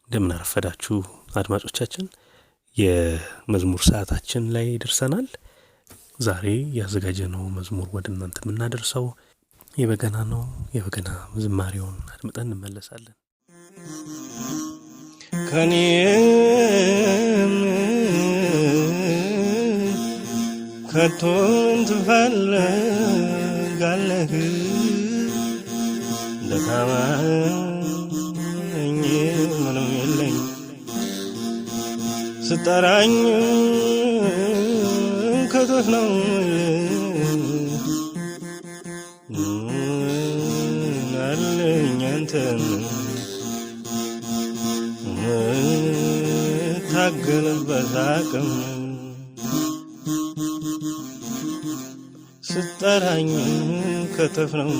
እንደምን አረፈዳችሁ አድማጮቻችን። የመዝሙር ሰዓታችን ላይ ደርሰናል። ዛሬ ያዘጋጀነው መዝሙር ወደ እናንተ የምናደርሰው የበገና ነው። የበገና ዝማሬውን አድምጠን እንመለሳለን። ከኔም ከቶ ምን ትፈልጋለህ? ደካማ ነኝ፣ ምንም የለኝ። ስጠራኝ ከቶት ነው፣ ምን አለኝ አንተን ታገልበት አቅም። ስጠራኝ ከተፍ ነው።